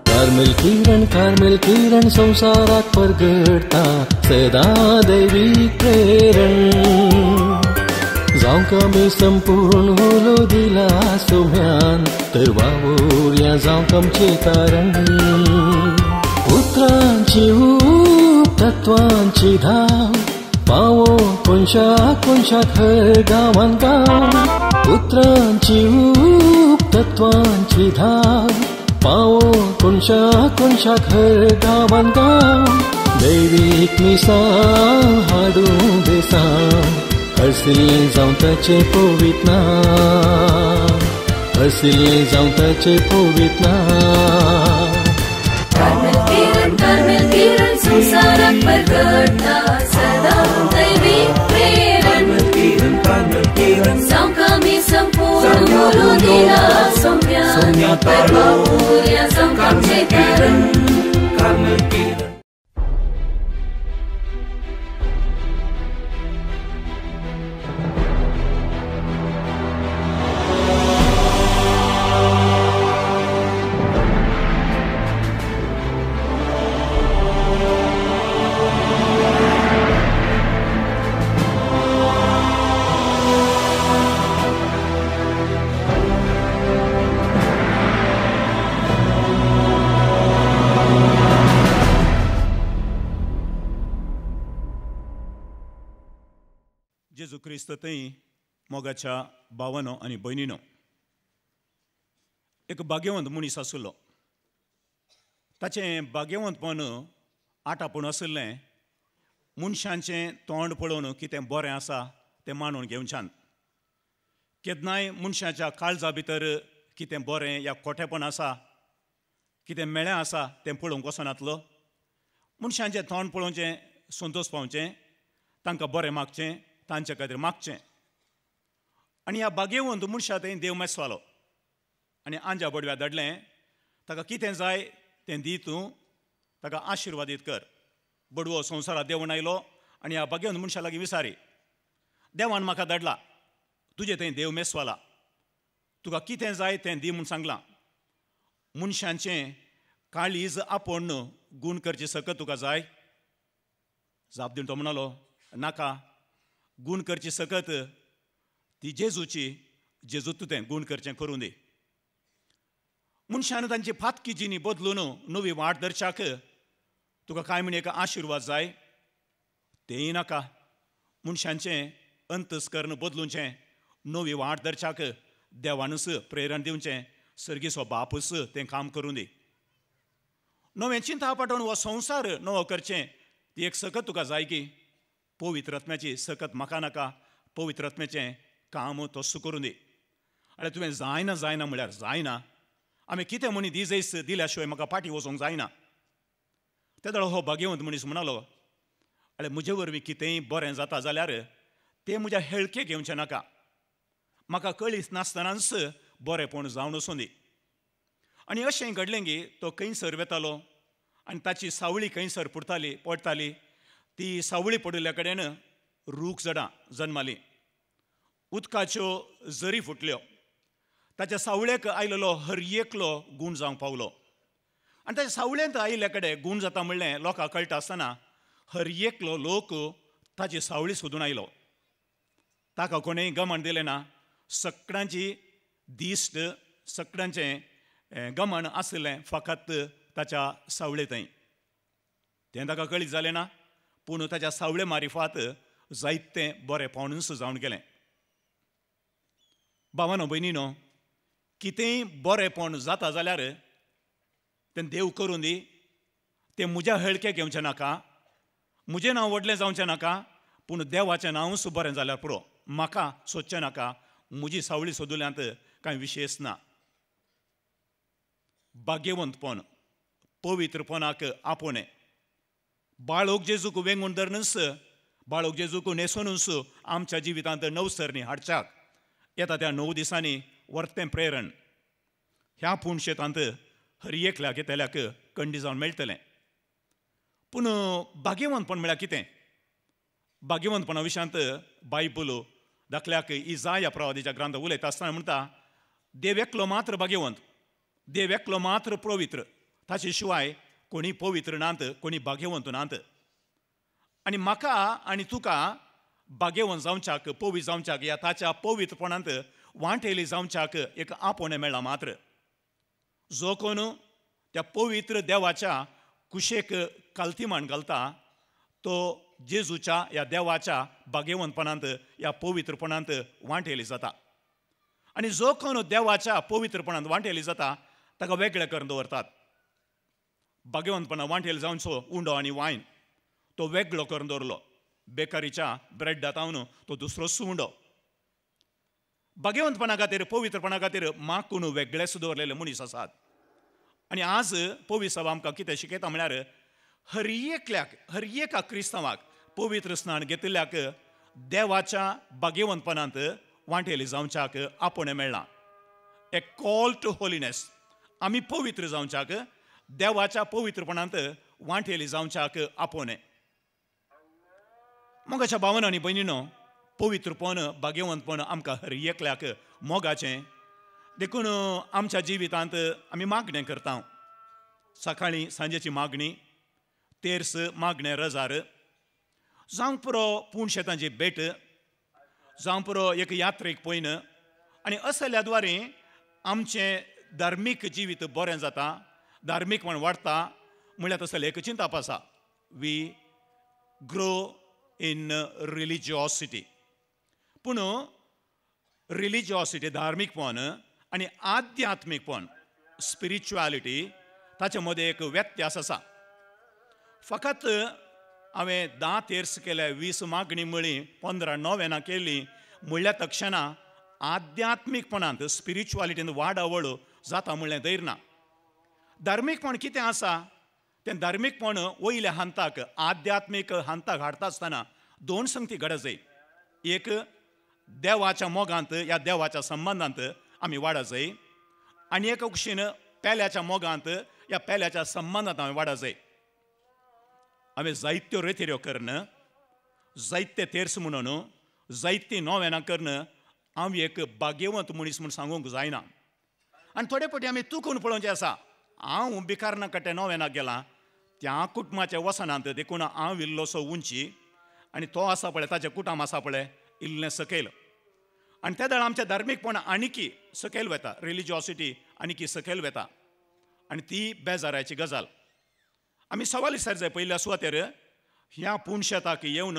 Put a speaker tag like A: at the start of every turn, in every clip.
A: Carmel किरण, Carmel किरण संसाराक परगडता सदां दैवीक प्रेरण। जावंक आमी संपूर्ण उलो दिला सोम्यान तर वावुरया जावंक आमचें तारण। उतरांची ऊब तत्वांची धाव पावो कोनशा कोनशाक हर गांवान गांव। उतरांची ऊब तत्वांची धाव पावो कोनशा कोनशाक हर गांवान गांव। दैवीक मिसां हाडूं देसां हरसिल्लें जावं ताचें पवित्र नांव, हरसिल्लें जावं ताचें पवित्र नांव।
B: कार्मेल किरण, कार्मेल किरण संसाराक परगडटा सदां दैवीक प्रेरण।
C: कार्मेल किरण,
B: जावंक आमी संपूर्ण उलो दिला सोम्यान तर वावुरया जावंक आमचें तारण।
C: कार्मेल किरण।
D: जेजू क्रिस्त थंय मोगाच्या भावानो आनी भयणीनो, एक भाग्यवंत मनीस आशिल्लो। ताचें भाग्यवंतपण आटापूण आशिल्लें मनशांचें तोंड पळोवन कितें बरें आसा तें मानून घेवच्यान। केन्नाय मनशाच्या काळजा भितर कितें बरें या खोटेपण आसा, कितें मेळें आसा तें पळोवंक वचनातलो। मनशांचें तोंड पळोवचें, संतोश पावचें, तांकां बरें मागचें, तांचे खातीर मागचें। आनी ह्या भाग्यवंत मनशा थंय देव मेसवालो आनी आंजा बडव्या धाडलें, ताका कितें जाय तें दी तूं, ताका आशिर्वादीत कर। बडवो संवसारात देवून आयलो आनी ह्या भाग्यवंत मनशा लागीं विचारी, देवान म्हाका धाडला, तुजे थंय देव मेसवाला, तुका कितें जाय तें दी म्हूण सांगलां। मनशांचें काळीज आपोवन गूण करची सकत तुका जाय? जाप दिवन तो म्हणालो, नाका, गूण करची सकत ती जेजूची, जेजू तूं तें गूण करचें करूं दी। मनशान तांची फातकी जिणी बदलून नवी वाट धरच्याक तुका कांय म्हण एक आशिर्वाद जाय? तेंय नाका। मनशांचें अंतस्कर्ण बदलुचें, नवी वाट धरच्याक देवानूच प्रेरण दिवचें, सर्गीचो बापूच तें काम करूं दी। नवें चिंता पाठोवन हो संवसार नवो करचें ती एक सकत तुका जाय की? पवित्र आत्म्याची सकत म्हाका नाका, पवित्र आत्म्याचें काम तस्सो करूं दी। आनी तुवें जायना जायना म्हळ्यार जायना, आमी कितें म्हणी दिजयस दिल्या शिवाय म्हाका फाटीं वचोंक जायना। तेदळ हो भाग्यवंत मनीस म्हणालो, आनी म्हजे वरवीं कितेंय बरें जाता जाल्यार तें म्हज्या हेळके घेवचें नाका, म्हाका कळीच नासतनाच बरेंपण जावन वचूं दी। आनी अशें घडलें की तो खंयसर वेतालो आनी ताची सावळी खंयसर पुरताली पडटाली, ती सावळी पडिल्ल्या कडेन रूख झाडां जन्माली, उदकाच्यो जरी फुटल्यो, ताच्या सावळेक आयलेलो हर एकलो गूण जावंक पावलो। आनी ताच्या सावळेंत आयिल्ल्या कडेन गूण जाता म्हणलें लोकांक कळटा आसतना हर एकलो लोक ताची सावळी सोदून आयलो। ताका कोणेंय गमण दिलें ना, सगळ्यांची दिश्ट, सगळ्यांचें गमण आशिल्लें फकत ताच्या सावळे थंय। तें ताका कळीत जालें ना, पूण ताच्या सावळे मारिफात जायतें बरें पावणूच जावन गेलें। भावानो भयणीनो, कितेंय बरेंपण जाता जाल्यार तें देव करूं दी, तें म्हज्या हळके घेवचें नाका, म्हजें नांव व्हडलें जावचें नाका, पूण देवाचें नांवूच बरें जाल्यार पुरो, म्हाका सोदचें नाका, म्हजी सावळी सोदुल्यांत कांय विशेश ना. भाग्यवंतपण पवित्रपणाक आपोवणें, बाळोक जेजूक वेंगून धरनूच, बाळोक जेजूक न्हेसोनूच आमच्या जिवितांत नवसरणी हाडच्याक येता त्या 9 दिसांनी वर्तें प्रेरण ह्या पुणशेतांत हर एकल्याक येतल्याक कंडी जावन मेळटलें. पूण भाग्यवंतपण म्हळ्यार कितें? भाग्यवंतपणा विशयांत बायबल दाखल्याक इजाया प्रवादीच्या ग्रंथ उलयता आसतना म्हणटा, देव एकलो मात्र भाग्यवंत, देव एकलो मात्र पवित्र, ताचे शिवाय कोणी पवित्र नात, कोणी भाग्यवंत नात. आनी म्हाका आनी तुका भाग्यवंत जावच्याक, पवित्र जावच्याक, ह्या ताच्या पवित्रपणांत वांटेली जावच्याक एक आपोवणें मेळ्ळां मात्र. जो कोण त्या पवित्र देवाच्या कुशेक कालतीमान घालता तो जेजूच्या ह्या देवाच्या भाग्यवंतपणांत, ह्या पवित्रपणांत वांटेली जाता. आनी जो कोण देवाच्या पवित्रपणांत वांटेली जाता ताका वेगळें करून दवरतात. भाग्यवंतपणा वांटेल जावचो उंडो आनी वायन तो वेगळो करून दवरलो, बेकारीच्या ब्रेडांत तो दुसरोच उंडो. भाग्यवंतपणा खातीर, पवित्रपणा खातीर माकून वेगळेच दवरलेले मनीस आसात. आनी आज पवित्र सभा आमकां कितें शिकयता म्हळ्यार हर एकल्याक, हर एका क्रिस्तांवाक पवित्र स्नान घेतिल्ल्याक देवाच्या भाग्यवंतपणांत वांटेली जावच्याक आपोवणें मेळ्ळां. ए कॉल टू होलीनेस, आमी पवित्र जावच्याक, देवाच्या पवित्रपणांत वांटेली जावच्याक आपोवणें. मोगाच्या भावान आनी भयणीनो, पवित्रपण भाग्यवंतपण आमकां हर एकल्याक मोगाचें. देखून आमच्या जिवितांत आमी मागणें करता, सकाळीं सांजेची मागणी, तेर्स मागणें रजार, जावंक पुरो पूण शेतांची भेट, जावंक पुरो एक यात्रेक पयन, आनी असल्या द्वारे आमचें धार्मीक जिवीत बरें जाता, धार्मीकपण वाडटा म्हणल्यार तसलें एक चिंताप आसा. We grow in religiosity. पूण रिलिजियोसिटी धार्मीकपण आनी आध्यात्मीकपण स्पिरिच्युआलिटी ताचे मदें एक व्यत्यास आसा. फकत हांवें 10 तेर्स केले, 20 मागणी म्हळी, 15 नोवेनां केली म्हणल्यार तक्षणा आध्यात्मीकपणांत स्पिरिच्युआलिटींत वाडावळ जाता म्हणलें धैर्य ना. धार्मीकपण कितें आसा तें धार्मीकपण वयल्या हांताक, आध्यात्मीक हांताक हाडटा आसतना 2 संगती घडत जाय. एक, देवाच्या मोगांत ह्या देवाच्या संबंदांत आमी वाडत जाय, आनी एक कुशीन पेल्याच्या मोगांत ह्या पेल्याच्या संबंदांत आमी वाडत जाय. हांवें जायत्यो रेतिऱ्यो करून, जायते तेर्स म्हणून, जायती नोवेनां करून हांव एक भाग्यवंत मनीस म्हूण सांगूंक जायना. आनी थोडे फावटी आमी चुकून पळोवचें आसा, हांव बिकारना कट्टे नोवेनाक गेलां त्या कुटुंबाच्या वसनांत, देखून हांव इल्लोसो उंची आनी तो आसा पळय ताचें कुटुंब आसा पळय इल्लें सकयल, आनी त्या वेळार आमचें धार्मीकपण आनीकी सकयल वता, रिलिजियोसिटी आनीकी सकयल वता, आनी ती बेजाराची गजाल. आमी सवाल विचार जाय पयल्या सुवातेर ह्या पुणशेताक येवन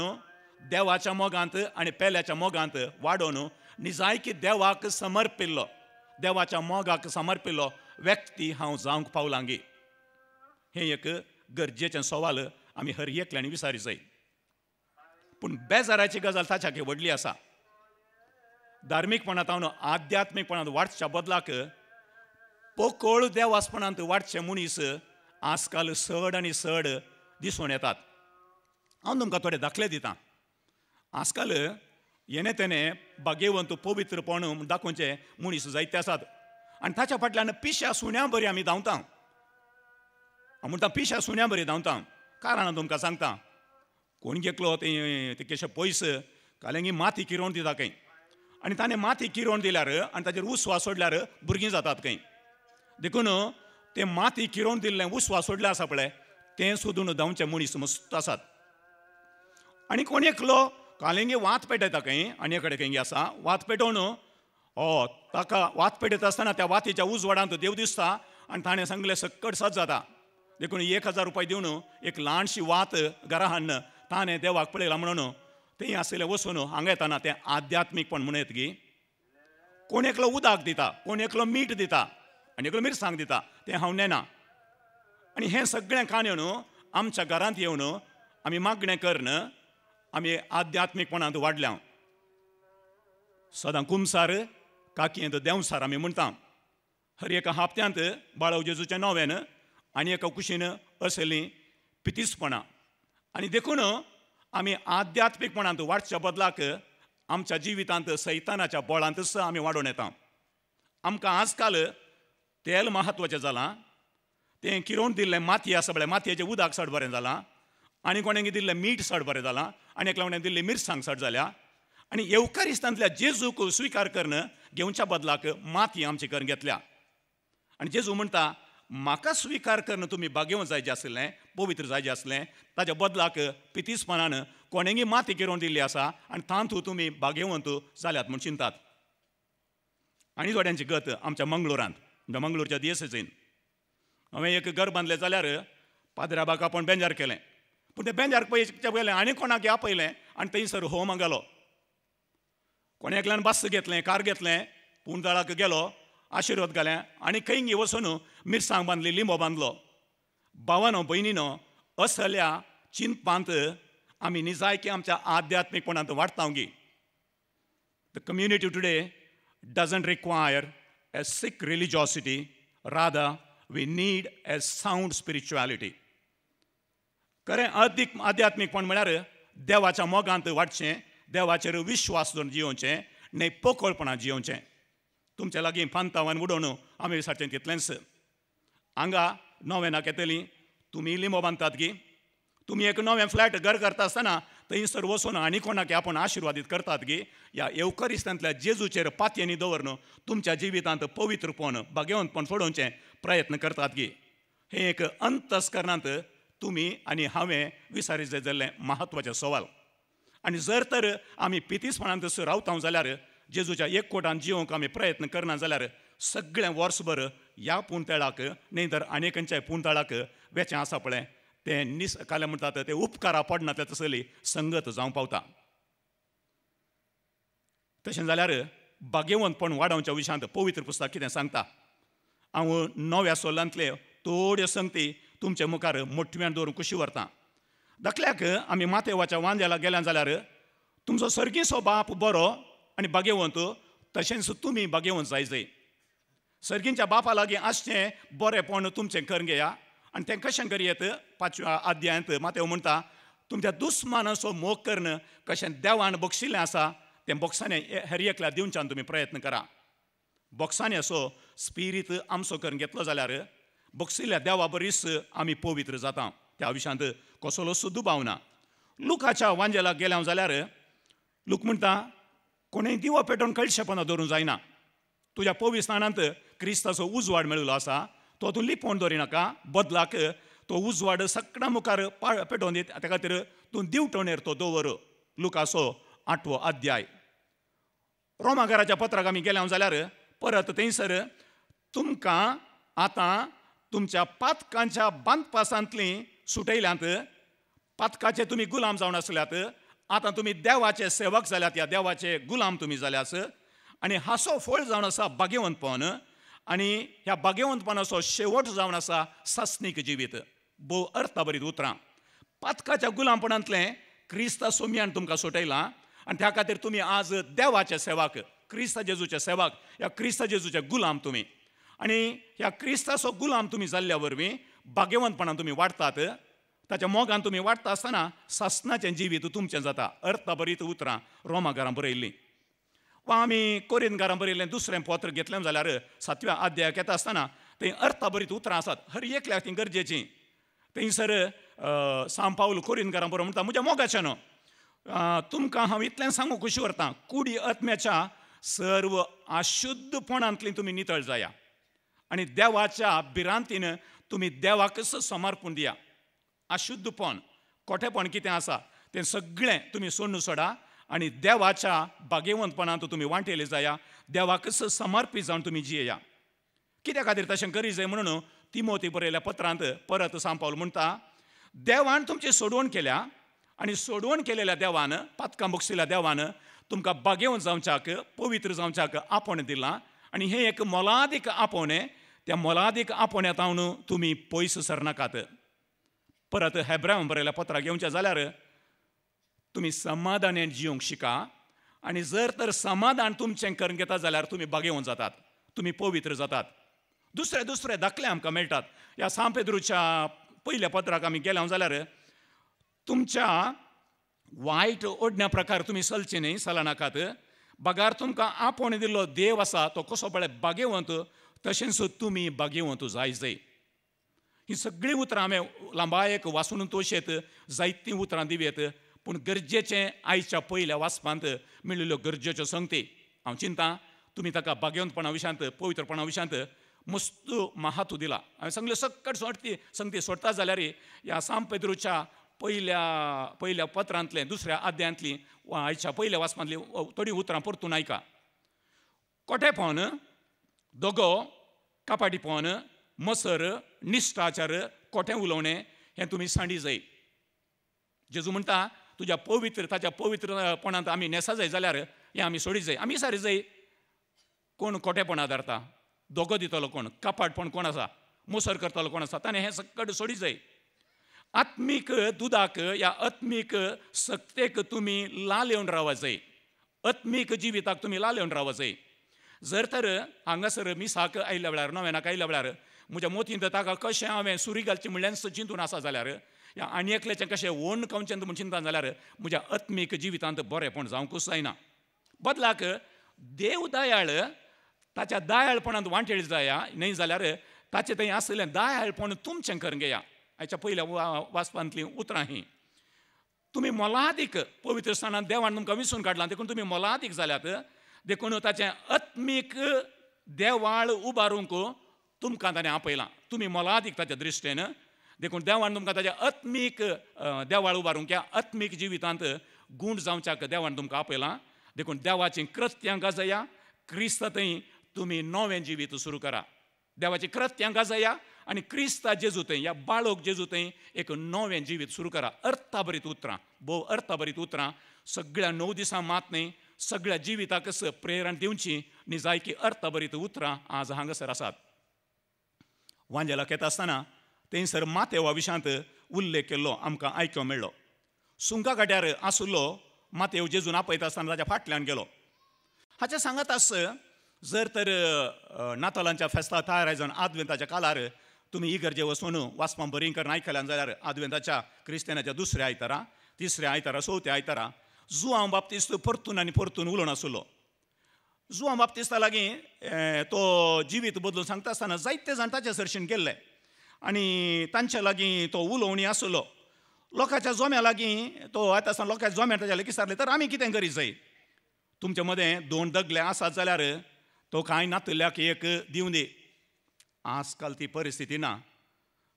D: देवाच्या मोगांत आनी पेल्याच्या मोगांत वाडोवन निजायकी देवाक समर्पिल्लो, देवाच्या मोगाक समर्पिल्लो व्यक्ती हांव जावंक पावलांगी, हें एक गरजेचें सवाल आमी हर एकल्यान विचारी जाय. पूण बेजाराची गजाल ताच्याक व्हडली आसा. धार्मीकपणांत हांव आध्यात्मीकपणांत वाडच्या बदलाक पोकळ देवासपणांत वाडचे मनीस आजकाल चड आनी चड दिसून येतात. हांव तुमकां थोडे दाखले दितां. आजकाल येणे तेणे भाग्यवंत पवित्रपण दाखोवचे मनीस जायते आसात, आनी ताच्या फाटल्यान पिश्या सुण्या बरी आमी धांवता. हांव म्हणटा पिश्या सुण्या बरी धांवता, कारण तुमकां सांगता, कोण घेतलो ते केशे पयस कालेंगी माती किरोवन दिता खंय, आनी ताणें माती किरोवन दिल्यार आनी ताचेर उसवा सोडल्यार भुरगीं जातात खंय. देखून तें माती किरोवन दिल्लें उसवा सोडलें आसा पळय तें सोदून धांवचे मनीस मस्त आसात. आनी कोण एकलो कालेंगी वात पेटयता खंय, आनी कडेन खंय आसा वात पेटोवन ताका वात पेटयता आसतना त्या वातीच्या उजवाडांत देव दिसता आनी ताणें सांगलें सक्कड सत जाता. देखून 1000 रुपया दिवन एक ल्हानशी वात घरा हाडून ताणें देवाक पळयला म्हणून तें आशिल्लें वचून हांगा येताना तें आध्यात्मीकपण म्हणून येतगी. कोण एकलो उदक दिता, कोण एकलो मीठ दिता आनी एकलो मिरसांग दिता, तें हांव नेना. आनी हें सगळें काण येवन आमच्या घरांत येवन आमी मागणें करून आमी आध्यात्मीकपणांत वाडल्या. सदां कुमसार काकयेंत देंवसार आमी म्हणटा. हर एका हप्त्यांत बाळव जेजूचें नोवेन आनी एका कुशीन असलीं पितीसपणां. आनी देखून आमी आध्यात्मीकपणांत वाडच्या बदलाक आमच्या जिवितांत सैतानाच्या बळांतच आमी वाडोवन येता. आमकां आजकाल तेल म्हत्वाचें जालां, तें किरोवन दिल्लें माती आसा पळय, मातयेचें उदक चड बरें जालां, आनी कोणें दिल्लें मीठ चड बरें जालां, आनी एकल्या कोणें दिल्ली मिरसांग चड जाल्या. आनी येवकारिस्तांतल्या जेजूक स्विकार करून घेवच्या बदलाक माती आमची करून घेतल्या. आनी जेजू म्हणटा म्हाका स्विकार करून तुमी बागेवंक जाय जें आसलें, पवित्र जाय जें आसलें, ताच्या बदलाक पितीसपणान कोणेंगी माती किरोवन दिल्ली आसा आनी तातूंत तुमी बागेवंत जाल्यात म्हूण चिंतात. आनी थोड्यांची गत आमच्या मंगळुरांत, आमच्या मंगळूरच्या दियेसेसीन हांवें एक घर बांदलें जाल्यार पाद्राबाक आपोवन बेंजार केलें, पूण तें बेंजार पळयच्या पयलें आनी कोणाक आपयलें आनी थंयसर होम गेलो. कोणे एकल्यान बस घेतलें, कार घेतलें, पुंजाळाक गेलो, आशिर्वाद घालें आनी खंय वचून मिरसांग बांदली, लिंबो बांदलो. भावानो भयणीनो, असल्या चिंतपांत आमी निजायकी आमच्या आध्यात्मीकपणांत वाडटा गी. The community today doesn't require a sick religiosity, rather we need a sound spirituality. खरें अदीक आध्यात्मीकपण म्हळ्यार देवाच्या मोगांत वाडचें, देवाचेर विश्वास दवरून जियोवचें, न्हय पोकळपणां जियोवचें. तुमच्या लागीं फांतावान उडोवन आमी विचारचें तितलेंच. हांगा नोवेनाक येतलीं, तुमी लिंबो बांदतात गी, तुमी एक नवें फ्लॅट घर करता आसतना थंयसर वचून आनी कोणाक आपूण आशिर्वादीत करतात गी. ह्या येवकारिस्तांतल्या जेजूचेर पातयेनी दवरून तुमच्या जिवितांत पवित्रपण भाग्यवंतपण सोडोवचें प्रयत्न करतात गी. हें एक अंतस्करणांत तुमी आनी हांवें विचारीत जाल्लें म्हत्वाचें सवाल. आनी जर तर आमी पितीसपणांत रावता जाल्यार, जेजूच्या एकवटान जिवंक आमी प्रयत्न करना जाल्यार सगळें वर्सभर ह्या पुणतळाक न्हय तर आनी खंयच्याय पुणतळाक वेचें आसा पळय तें निस काल्यां म्हणटात ते उपकारा पडना ते तसली संगत जावंक पावता. तशें जाल्यार भाग्यवंतपण वाडोवच्या विशयांत पवित्र पुस्तक कितें सांगता, हांव नव्या सोलांतले थोड्यो संगती तुमचे मुखार मोठव्यान दवरून कुशी व्हरता. धाकल्याक आमी मातेवाच्या वांद्याला गेल्या जाल्यार तुमचो सर्गीचो बाप बरो आनी भाग्यवंत, तशेंच तुमी भाग्यवंत जाय जाय. सर्गींच्या बापा लागीं आसचें बरेंपण तुमचें करून घेया. आनी तें कशें करयेत, पांचव्या अध्यायांत मातेव म्हणटा तुमच्या दुस्मानाचो मोग करून कशें देवान बक्षिल्लें आसा तें बोक्सांनी हर एकल्या दिवच्यान तुमी प्रयत्न करा. बोक्सांनी असो स्पिरीत आमचो करून घेतलो जाल्यार बक्षिल्ल्या देवा बरीच आमी पवित्र जाता, त्या विशयांत कसलोच दुबाव ना. लुकाच्या वांजेलाक गेल्या जाल्यार लूक म्हणटा कोणें दिवो पेटोवन कळशेपणां दवरूंक जायना. तुज्या पवित्रस्थानांत क्रिस्ताचो उजवाड मेळिल्लो आसा, तो तूं लिपोवन दवरिनाका, बदलाक तो उजवाड सगळ्या मुखार पेटोवन दी, त्या खातीर तूं दिवटणेर तो दवर. लुकाचो 8वो अध्याय. रोमाघराच्या पत्राक आमी गेल्या जाल्यार परत थंयसर तुमकां आतां तुमच्या पातकांच्या बांदपासांतलीं सुटयल्यांत, पातकाचे तुमी गुलाम जावन आसल्यात, आतां तुमी देवाचे सेवक जाल्यात, ह्या देवाचे गुलाम तुमी जाल्यात. आनी हासो फळ जावन आसा भाग्यवंतपण, आनी ह्या भाग्यवंतपणाचो शेवट जावन आसा सासणीक जिवीत. भोव अर्थाभरीत उतरां. पातकाच्या गुलामपणांतलें क्रिस्ता सोम्यान तुमकां सुटयलां आनी त्या खातीर तुमी आज देवाचे सेवक, क्रिस्ता जेजूचे सेवक, ह्या क्रिस्ता जेजूचे गुलाम तुमी. आनी ह्या क्रिस्ताचो गुलाम तुमी जाल्ल्या वरवीं भाग्यवंतपणान तुमी वाडटात, ताच्या मोगान तुमी वाडटा आसतना सासणाचें जिवीत तुमचें जाता. अर्थाभरीत उतरां रोमाघरां बरयल्लीं. वा आमी कोरिंदकारां बरयल्लें दुसरें पत्र घेतलें जाल्यार 7व्या अध्यायाक येता आसतना थंय अर्थाभरीत उतरां आसात, हर एकल्याक तीं गरजेचीं. थंयसर सांव पावल कोरिंदकारां बरोवन म्हणटा, म्हज्या मोगाचें न्हू तुमकां हांव इतलें सांगूंक खुशी व्हरता, कुडी आत्म्याच्या सर्व अशुद्धपणांतली तुमी नितळ जाया आनी देवाच्या भिरांतीन तुमी देवाकच समर्पण दिया. अशुद्धपण, कोठेपण कितें आसा तें सगळें तुमी सोडून सोडा आनी देवाच्या भाग्यवंतपणांत तुमी वांटेले जाया, देवाकच समर्पीत जावन तुमी जियेया. कित्या खातीर तशें करी जाय म्हणून तिमोती बरयल्या पत्रांत परत सांव पावल म्हणटा, देवान तुमची सोडवण केल्या आनी सोडवण केलेल्या देवान, पातकां बक्षिल्ल्या देवान तुमकां भाग्यवंत जावच्याक, पवित्र जावच्याक आपोवणें दिलां आनी हें एक मोलादीक आपोवणें, त्या मोलादीक आपोवण्यात हांव तुमी पयस सरनाकात. परत हेब्रांव बरयल्या पत्राक येवचें जाल्यार तुमी समाधानान जिवंक शिका आनी जर तर समाधान तुमचें करून घेता जाल्यार तुमी बागेवन जातात, तुमी पवित्र जातात. दुसरे दुसरे दाखले आमकां मेळटात. ह्या सांत पेद्रूच्या पयल्या पत्राक आमी गेल्या जाल्यार तुमच्या वायट ओडण्या प्रकार तुमी चलचे न्हय, चलनाकात. बगार तुमकां आपोवणें दिल्लो देव आसा तो कसो पळय बागेवंत, तशेंच तुमी बागेवंत जाय जाय. ही सगळीं उतरां हांवें लांबायेक वाचून तोशेत जायतीं उतरां दिवयेत, पूण गरजेचें आयच्या पयल्या वाचपांत मेळिल्ल्यो गरजेच्यो संगती हांव चिंता तुमी ताका बागेवंतपणा विशयांत पवित्रपणा विशयांत मस्त महत्व दिला. हांवें सांगलें सकट सोडती संगती सोडटा जाल्यार ह्या सांत पेद्रूच्या पयल्या पयल्या पत्रांतलें दुसऱ्या अध्यायांतली आयच्या पयल्या वाचपांतली थोडीं उतरां परतून आयका. कोटेपण, दगो, कपाटीपण, मसर, निश्ठाचार, कोटें उलोवणें हें तुमी सांडी जाय. जेजू म्हणटा तुज्या पवित्र ताच्या पवित्रपणांत आमी न्हेसा जाय जाल्यार हें आमी सोडी जाय. आमी सारी जाय. कोण कोटेपणा धरता, दोगो दितलो कोण, कपाटपण कोण आसा, मोसर करतलो कोण आसा, ताणें हें सकट सोडी जाय. आत्मीक दुदाक या आत्मीक सक्तेक तुमी लाल येवन रावा जाय. आत्मीक जिविताक तुमी लाल येवन रावा जाय. जर तर हांगासर मिसाक आयल्या वेळार नव्यानाक आयल्या वेळार म्हज्या मोतींत ताका कशें हांवें सुरी घालची म्हणल्यान चिंतून आसा जाल्यार या आनी एकल्याचें कशें ओण खावचें म्हूण चिंता जाल्यार म्हज्या आत्मीक जिवितांत बरेंपण जावंकूच जायना. बदलाक देव दयाळ ताच्या दयाळपणांत वांटेळ जाया, न्हय जाल्यार ताचें थंय आशिल्लें दयाळपण तुमचें करून घेया. आयच्या पयल्या वाचपांतलीं उतरां हीं. तुमी मोलादीक पवित्र स्थानांत देवान तुमकां विसून काडलां देखून तुमी मोलादीक जाल्यात, देखून ताचें आत्मीक देवाळ उबारूंक तुमकां ताणें आपयलां. तुमी मोलादीक ताच्या दृश्टेन, देखून देवान तुमकां ताच्या आत्मीक देवाळ उबारूंक ह्या आत्मीक जिवितांत गूण जावच्याक देवान तुमकां आपयलां. देखून देवाचीं कृत्यां गाजया, क्रिस्त थंय तुमी नवें जिवीत सुरू करा. देवाचीं कृत्यां गाजया आनी क्रिस्ता जेजू थंय ह्या बाळक जेजू थंय एक नवें जिवीत सुरू करा. अर्थाभरीत उतरां, भोव अर्थाभरीत उतरां सगळ्या 9 दिसां मात न्हय, सगळ्या जिविताकच प्रेरणा दिवची न्ही जाय की अर्थाभरीत उतरां आज हांगासर आसात. वांजेलाक येता आसतना थंयसर मातेवा विशयांत उल्लेख केल्लो आमकां आयको मेळ्ळो. सुंगा गाड्यार आशिल्लो मातेव जेजून आपयता आसतना ताच्या फाटल्यान गेलो. हाचें सांगत आस जर तर नातालांच्या फेस्ता तयार जावन आदवेंताच्या काळार तुमी इगर्जे वचून वाचपां बरीं करून आयकल्यान जाल्यार आदवेंताच्या क्रिस्तियनाच्या दुसऱ्या आयतारा, तिसऱ्या आयतारा, चवथ्या आयतारा जुआंव बाप्तिस्त परतून आनी परतून उलोवन आशिल्लो. जुआंव बाप्तिस्ता लागीं तो जिवीत बदलून सांगता आसतना जायते जाण ताच्या सरशीन गेल्ले आनी तांच्या लागीं तो उलोवणी आशिल्लो. लोकांच्या जोम्या लागीं तो येता आसतना लोकांच्या जोम्या ताच्या लागीं विचारलें तर आमी कितें करीत जाय, तुमच्या मदें 2 दगले आसात जाल्यार तो कांय नातल्याक एक दिवं दी. आजकाल ती परिस्थिती ना.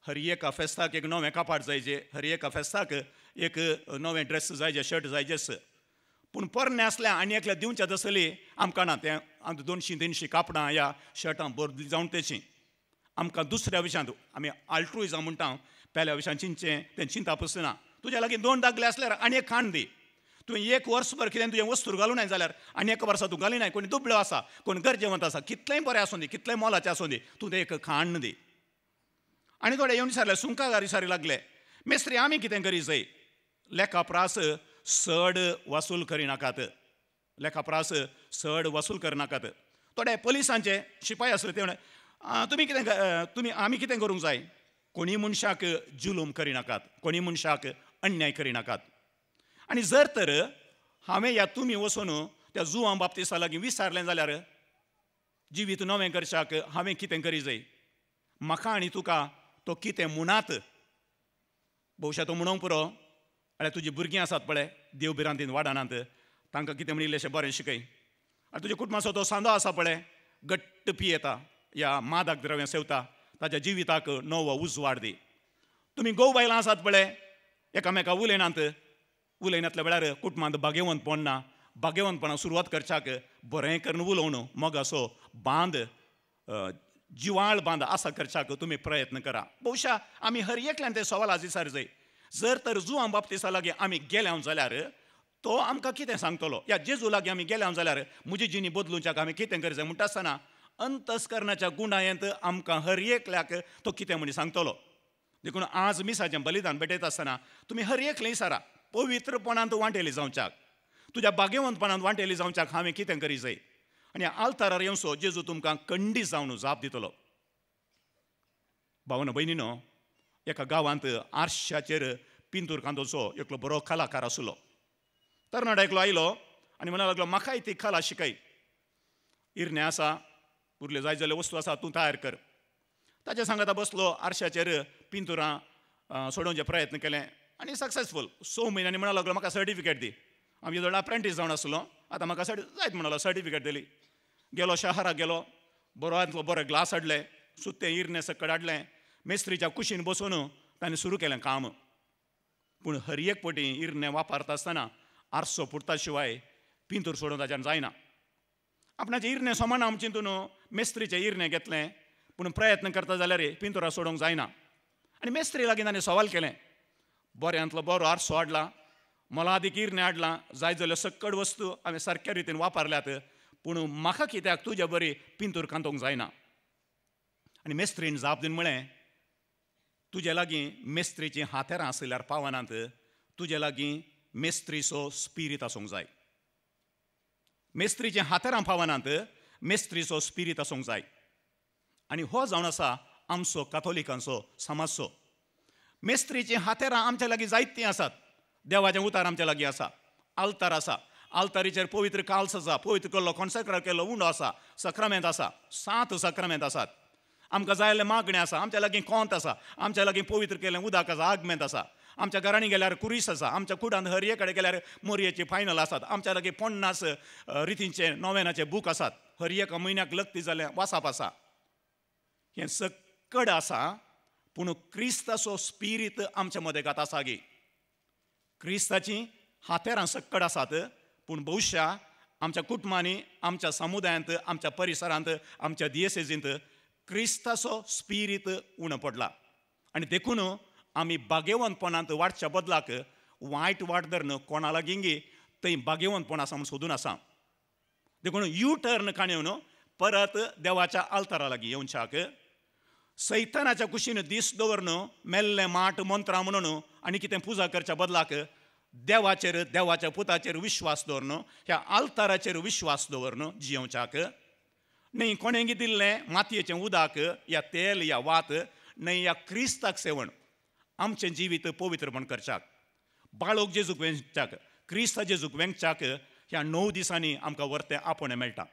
D: हर एका फेस्ताक एक नवें कपाट जायचे, हर एका फेस्ताक एक नवें ड्रेस जायचे, शर्ट जायचेच. पूण पोरणे आसल्या आनी एकल्या दिवच्या तसली आमकां ना. तें आमकां 200-300 कापडां ह्या शर्टां बदली जावन तेची आमकां दुसऱ्या विशयांत आमी आल्ट्रुइजम म्हणटा, पेल्या विशयान चिंतचें तें चिंता पसना. तुज्या लागीं 2 दागले आसल्यार आनी एक खाण दी. तुवें एक वर्सभर कितें तुजें वस्तूर घालूं जाल्यार आनी एका वर्सा तूं घालिनाय. कोणी दुबळो आसा, कोण गरजेवंत आसा, कितलेंय बरें आसूं दी, कितलेंय मोलाचें आसूं दी, तूं तें एक खाण दी. आनी थोडे येवन विचारले, सुंकागार विचारी लागले, मेस्त्री आमी कितें करी जाय, लेखा प्रास चड वसूल करिनाकात, लेखा प्रास चड वसूल करनाकात. थोडे पोलिसांचे शिपाय आसले ते तुमी कितें तुमी आमी कितें करूंक जाय, कोणी मनशाक जुलूम करिनाकात, कोणी मनशाक अन्याय करिनाकात. आनी जर तर हांवें ह्या तुमी वचून त्या जुआंव बाप्तिस्ता लागीं विचारलें जाल्यार जिवीत नवें करच्याक हांवें कितें करी जाय, म्हाका आनी तुका तो कितें म्हणात, भोवशा तो म्हणूंक पुरो, जाल्यार तुजीं भुरगीं आसात पळय देव भिरांतीन वाडनात, तांकां कितें म्हण इल्लेशें बरें शिकय. आनी तुज्या कुटुंबाचो तो सांदो आसा पळय घट्ट पियेता या मादक द्रव्यां सेवता, ताच्या जिविताक नवो उजवाड दी. तुमी घोव बायलां आसात पळय एकामेका उलयनात, उलयनातल्या वेळार कुटुंबांत बागेवंतपण ना, बागेवंतपणाक सुरवात करच्याक बरें करून उलोवन मोगाचो बांद, जिवाळ बांद आसा करच्याक तुमी प्रयत्न करा. बहुशा आमी हर एकल्यान ते सवाल आज विचार जाय. जर तर जुआंव बाप्तिस्ता लागीं आमी गेल्या जाल्यार तो आमकां कितें सांगतलो, या जेजू लागीं आमी गेल्या जाल्यार म्हजी जिणी बदलूच्याक आमी कितें करी जाय म्हणटा आसतना अंतस्करणाच्या गुणायेंत आमकां हर एकल्याक तो कितें म्हणी सांगतलो. देखून आज मिसाचें बलिदान भेटयता आसतना तुमी हर एकलें विचारा, पवित्रपणांत वांटेली जावच्याक, तुज्या भाग्यवंतपणांत वांटेली जावच्याक हांवें कितें करी जाय. आनी आल्तारार येवचो जेजू तुमकां कंडी जावन जाप दितलो. भावना भयणीनो, एका गांवांत आरशाचेर पिंतूर कांदोचो एकलो बरो कलाकार आसलो. तरणाटो एकलो आयलो आनी म्हणूंक लागलो, म्हाकाय ती कला शिकय, इरनें आसा, उरल्यो जाय जाल्यो वस्तू आसा, तूं तयार कर. ताच्या सांगाता बसलो, आरशाचेर पिंतुरां सोडोवचे प्रयत्न केले आनी सक्सेसफूल. 6 म्हयन्यांनी म्हणूंक लागलो, म्हाका सर्टिफिकेट दी, आमचे जवळ अप्रेंटीस जावन आसलो, आतां म्हाका जायत म्हणलो, सर्टिफिकेट दिली. गेलो शहराक गेलो, बरोंतलो बरो ग्लास हाडले, सुत्तें इरनें सकट हाडलें, मेस्त्रीच्या कुशीन बसून ताणें सुरू केलें काम. पूण हर एक पटी इरनें वापरता आसतना आरसो फुटता शिवाय पिंतूर सोडून ताच्यान जायना. आपणाचें इरनें सोमाना आम चिंतून मेस्त्रीचें इरनें घेतलें, पूण प्रयत्न करता जाल्यार पिंतुरा सोडूंक जायना. आनी मेस्त्री लागीं ताणें सवाल केलें, बऱ्यांतलो बरो आरसो हाडला, मोलादीक इरनें हाडलां, जाय जाल्यो सक्कड वस्तू हांवें सारक्या रितीन वापरल्यात, पूण म्हाका कित्याक तुजे बरी पिंतूर कांतोवंक जायना. आनी मेस्त्रीन जाप दिवन म्हळें, तुजे लागीं मेस्त्रीचीं हातेरां आसल्यार पावनात, तुजे लागीं मेस्त्रीचो स्पिरीत आसूंक जाय. मेस्त्रीचीं हातेरां पावनात, मेस्त्रीचो स्पिरीत आसूंक जाय. आनी हो जावन आसा आमचो काथोलिकांचो समाजचो. मेस्त्रीचीं हातेरां आमच्या लागीं जायतीं आसात, देवाचें उतार आमच्या लागीं आसा, आल्तार आसा, आल्तारीचेर पवित्र काल्स आसा, पवित्र केल्लो कॉन्सेक्र केल्लो उंडो आसा, सक्रामेंत आसा, 7 सक्रामेंत आसात, आमकां जाय जाल्यार मागणें आसा, आमच्या लागीं कोंत आसा, आमच्या लागीं पवित्र केल्लें उदक आसा, आगमेंत आसा, आमच्या घरांनी गेल्यार कुरीस आसा, आमच्या कुडांत हर एक कडेन गेल्यार मोरयेची फायनल आसात, आमच्या लागीं 50 रितींचे नोवेनाचे बूक आसात, हर एका म्हयन्याक लग्ती जालें वासाप आसा. हें सक्कड आसा, पूण क्रिस्ताचो स्पिरीत आमच्या मदेगात आसा गी. क्रिस्ताचीं हातेरां सक्कड आसात, पूण बहुशा आमच्या कुटुंबांनी, आमच्या समुदायांत, आमच्या परिसरांत, आमच्या दियेसेजींत क्रिस्ताचो स्पिरीत उणो पडला. आनी देखून आमी भाग्यवंतपणांत वाडच्या बदलाक वायट वाट धरून कोणा लागीं थंय भाग्यवंतपण आसा म्हूण सोदून आसा. देखून यू टर्न काणयेवन परत देवाच्या आल्तारा लागीं येवच्याक, सैतानाच्या कुशीन दीस दवरून मेल्लें माट मंत्रां म्हणून आनी कितें पुजा करच्या बदलाक देवाचेर, देवाच्या पुताचेर विश्वास दवरून, ह्या आल्ताराचेर विश्वास दवरून जियोवच्याक. न्हय कोणेंगी दिल्लें मातयेचें उदक या तेल या वात, न्हय ह्या क्रिस्ताक सेवण आमचें जिवीत पवित्रपण करच्याक, बाळोक जेजूक वेंगच्याक, क्रिस्ता जेजूक वेंगच्याक ह्या 9 दिसांनी आमकां वर्तें आपोवणें मेळटा.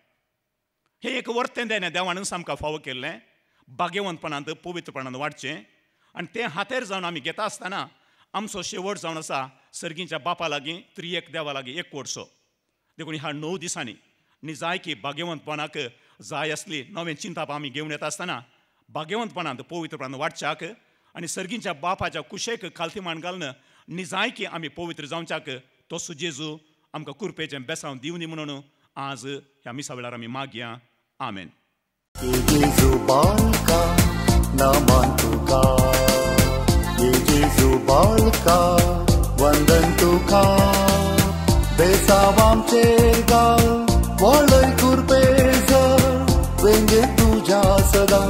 D: हें एक वर्तें देणें देवानूच आमकां फावो केल्लें, भाग्यवंतपणांत पवित्रपणांत वाडचें. आनी तें हातेर जावन आमी घेता आसतना आमचो शेवट जावन आसा सर्गीच्या बापा लागीं, त्रिएक देवा लागीं एकवटचो. देखून ह्या 9 दिसांनी निजायकी भाग्यवंतपणाक जाय आसली नवें चिंताप आमी घेवन येता आसतना भाग्यवंतपणांत पवित्रपणांत वाडच्याक आनी सर्गीच्या बापाच्या कुशेक खालती मान घालून निजायकी आमी पवित्र जावच्याक तसो जेजू आमकां कुरपेचें बेसांव दिवनी म्हणून आज ह्या मिसा वेळार आमी मागया. आमेन.
E: जेजू बालका नमन तुका, जेजू बालका वंदन तुका, बेसांव आमचेर घाल वळय कुरपेज, वेंगे तुज्या सदां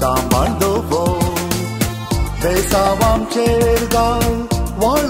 E: सांबाळ दवर, बेसांव आमचेर घाल वळय